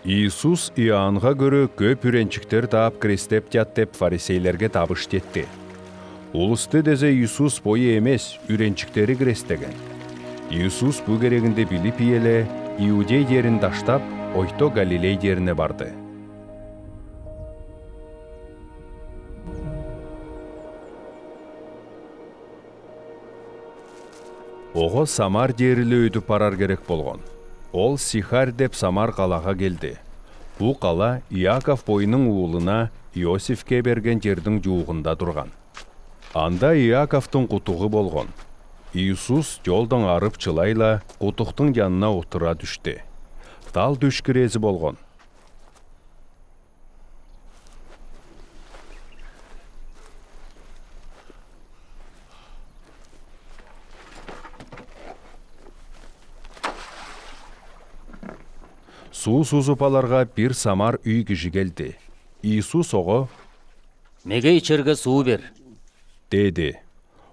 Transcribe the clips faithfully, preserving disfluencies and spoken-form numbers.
Иисус Иоаннға кӧрө көп үренчиктер таап кирестептят деп фарисейлерге табыш теетти. Улус тезе Иисус пойы эмес, үренчиктери кирестеген. Иисус бу керегинди билип иеле, Иудей ерин таштап, ойто Галилей ерине барды. Оҕо Самар дээри ле өтүп барар керек болгон. Ол Сихар деп самар ҡалаға келди. Бу ҡала Иаков бойының уулына Иосифке берген ердиң ӟууғында турған. Анда Иаковтың ҡутуғы болгон. Иисус ӟолдаң арып чылай ла, ҡутуғтың янына ултыра түште. Тал түш кирези болгон. Суу суузып аларға бир самар үй кижи келди. Иисус оға: «Меге ичерге суу бер», — теди.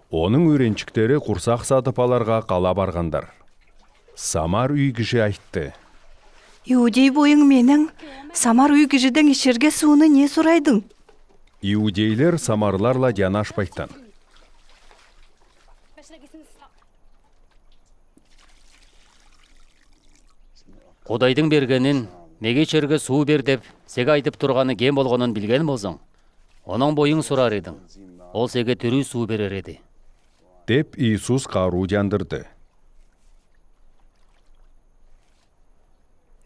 Оның үренчиктери ҡурсаҡ сатып аларға ҡала барғандар. Самар үй кижи айтты: «Иудей бойың менең, самар үй кижидең ичерге сууны не сурайдың?» Иудейлер самарлар ла янашпайтан. «Худайдың бергенин, меге ичерге суу бер деп, сеге айтып турғаны кем болғанын билген болзаң, онаң бойың сурар идең, ол сеге түрү суу берер иди», — деп Иисус ҡаруудандырды.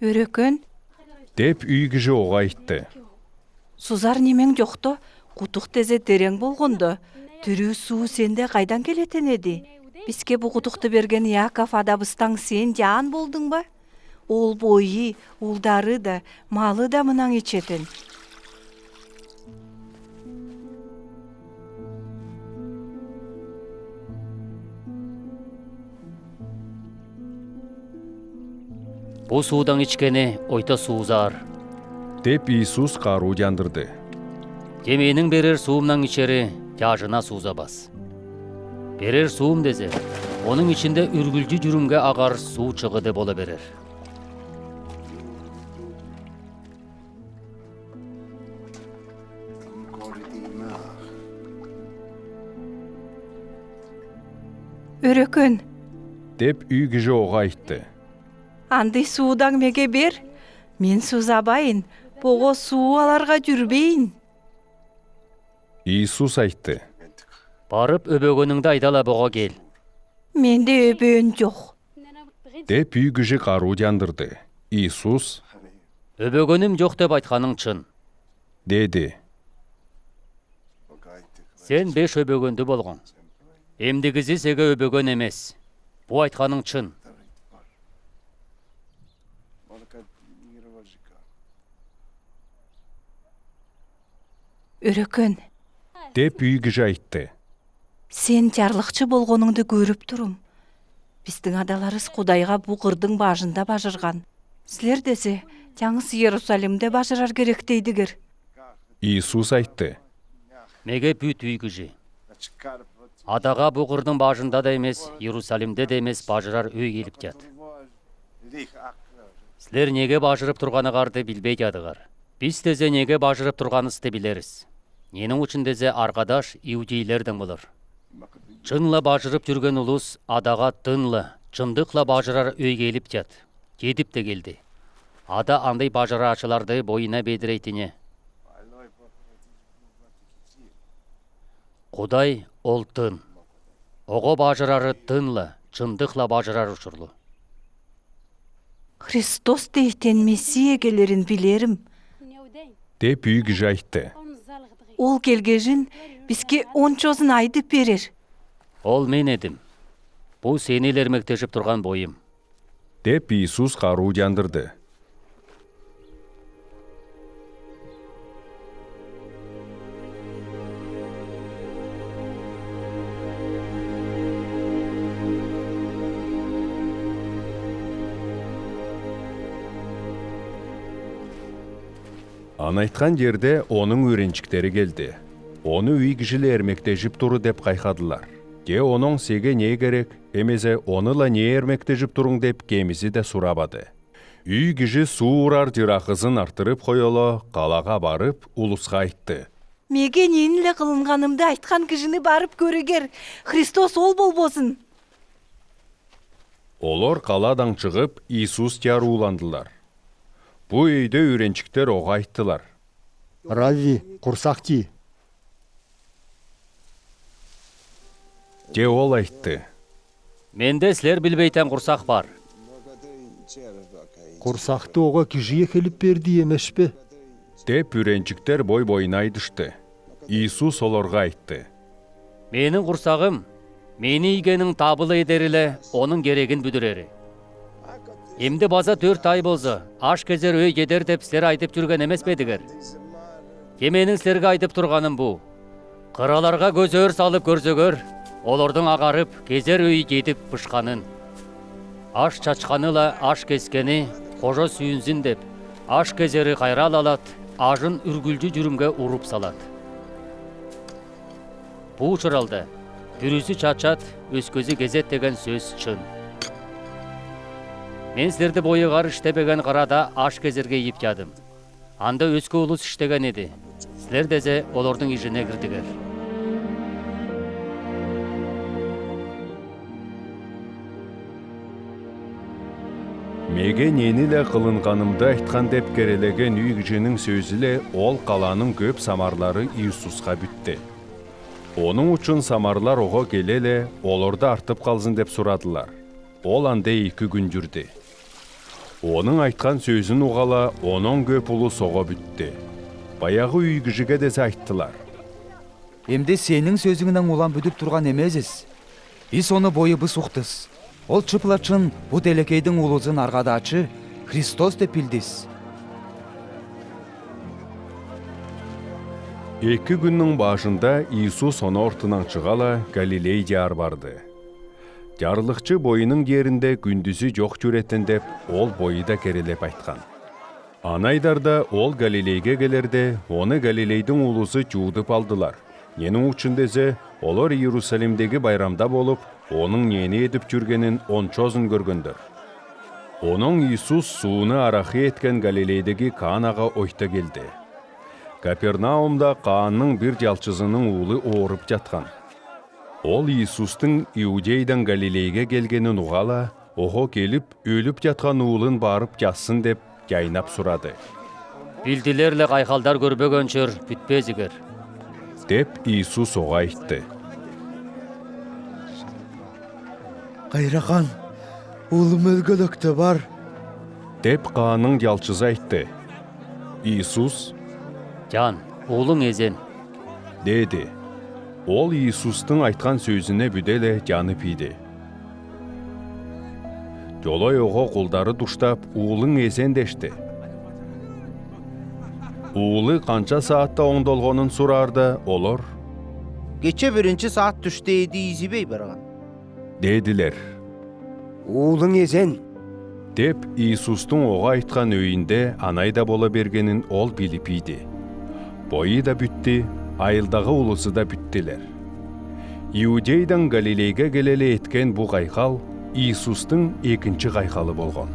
«Өрөкөн, — деп үй кижи оға айтты. — Сузар немең ӟохта, ҡутуғ тезе терең болғанда, түрү суу сенде ҡайдан келетен иди? Биске бу ҡутуғты берген Иаков адабыстаң сен янболдың ба? Ол бойы, улдары да, малы да мынаң ичетен». «Бу суудаң ичкені ойта суузар», — деп Иисус ҡаруудандырды. — «Кем мениң берер суумнаң ичери, тяжына суузабас. Берер суум тезе, оның ичинде үргүлчү ҷүрүмге ағар суу чығыды бола берер». «Өрөкөн, — деп үй кижи оға айтты. — Андый суудаң меге бер, мен суузабайын, боға суу аларға ҷүрбейин». Иисус айтты: «Барып, өбөгөніңді айда ла боға кел». «Менде өбөөн ҷох», — деп үй кижи ҡаруудандырды. Иисус: «Өбөгөнім ҷох деп айтханың чын», — теди. «Сен беш өбөгөнді болған. Эмдігізі сеге өбөген эмес. Бу айтханың чын». «Өрөкөн, — деп үй кижи айтты, — сен тярлыхчы болғаныңды кӧріп турам. Пістің адаларыс Худайға бу хырдың бажында бажырған. Сілер тезе таңыс Иерусалимде бажырар керек тейдігер». Иисус айтты: «Меге пӱт, үй кижи. Адаға бу хырдың бажында да эмес, Иерусалимде да эмес бажырар ӧй килиптят. Сілер неге бажырып турғанығарды билбейтчадығар. Піс тезе неге бажырып турғанысты билеріс. Ненің ӱчӱн тезе арғадаш иудейлердең полар. Чынла бажырып чӧрген улус адаға тынла, чындықла бажырар ӧй килиптят. Тидіп те келді. Ада андый бажыраачыларды бойына пеедірейтіне. Худай — ол тын. Оға бажырары тынла, чындықла бажырар учурлу». «Христос тейтен Мессия келерін пилерім», — деп үй кижи айтты. «Ол келгежін піске он чозын айдып пирер». «Ол мен идім. Пу сенел эрмектежіп турған бойым», — деп Иисус һару андырды. Аны айтхан ерде Оның үйренчиктери келди. Оны үй кижиле эрмектежип туры деп хайхадылар. Те Оннан сеге не керек, эмезе Оны ла не эрмектежип туруң деп кемизи де сурабады. Үй кижи суурар тирахызын арттырып хойоло, калага барып, улуска айтты: «Меге нениле кылынганымды айткан кижини барып кӧригер, Христос ол болбозун». Олор каладан чыгып, Иисус яр ууландылар. Бу өйде үйренчиктер ога айттылар: «Равви, курсак тии». Те ол айтты: «Менде силер билбейтен курсак бар». «Курсакты ога кижие хилип берди эмешпе?» — деп, үйренчиктер бой-бойына айдышты. Иисус олорга айтты: «Менин курсагым мени ийгенин табыла эдери-ле, онын керегин бүдүрери. Эмди база тӧрт ай болза, аш кезер өй кедер деп силер айтып чүрген эмеспедигер? Кем менин силерге айтып турганым бу: кыраларга көзөөр салып көрсөгөр, олордун агарып, кезер өй кедип бышканын. Аш чачканы-ла, аш кескени кожо сүүнзин деп, аш кезери кайрал алат, ажын үргүлчү чүрүмге уруп салат. Бу учуралда: бүрүзү чачат, өскөзү кезет деген сөс чын. Мен силерди бойыгар иштебеген кырада аш кезерге ийип чадым. Анда өске улус иштеген эди. Силер дезе олордун ижине кирдигер». Меге нениле кылынганымды айткан деп керелеген үй кижинин сөзү-ле ол каланын көп самарлары Иисуска бүтти. Онун учун самарлар ого келе-ле, олорду артып калзын деп сурадылар. Ол анда эки күн жүрдү. Онун айткан сөзүн угала, онон көп улус ого бүтти. Баягы үй кижиге дезе айттылар: «Эмди сенин сөзүнгнен улан бүдүп турган эмезиз. Бис ону бойыбыс уктус. Ол чып-ла чын бу телекейдин улузун аргадаачы Христос деп билдис». Эки күннүн бажында Иисус ону ортунан чыгала, Галилей яр барды. Ярлыкчы бойнун еринде күндүзү жок чүреттин деп, ол бойда керелеп айткан. Анайдар да ол Галилейге келерде, ону Галилейдин улузу жуудуп алдылар. Ненин учун дезе, олор Иерусалимдеги байрамда болуп, онун нени эдип чүргенин ончозун көргенлер. Онон Иисус сууну арахы эткен Галилейдеги Канага ойта келди. Капернаумда кааннын бир жалчызынын уулу ооруп жаткан. Ол Иисустун Иудейден Галилейге келгенин угала, ого келип, өлүп жаткан уулун барып жазсын деп, жайнап сурады. «Билдилер-ле кайхалдар көрбөгенчер бүтпезигер», — деп Иисус ога айтты. «Кайраган, уулум өлгелек-те бар», — деп кааннын жалчызы айтты. Иисус: «Жан, уулунг эзен», — деди. Ол Иисустун айткан сөзүне бүде-ле жанып ийди. Жолай ого кулдары душтап, уулун эзен дешти. Уулу канча саатта оңдолгонун сураарда, олор: «Кече биринчи саат дүште эди изибей барган», — дедилер. «Уулунг эзен», — деп Иисустун ога айткан өйүнде анай да бола бергенин ол билип ийди. Бою да бүтти, айылдагы улузу да бүттилер. Иудейден Галилейге келели эткен бу кайхал Иисустун экинчи кайхалы болгон.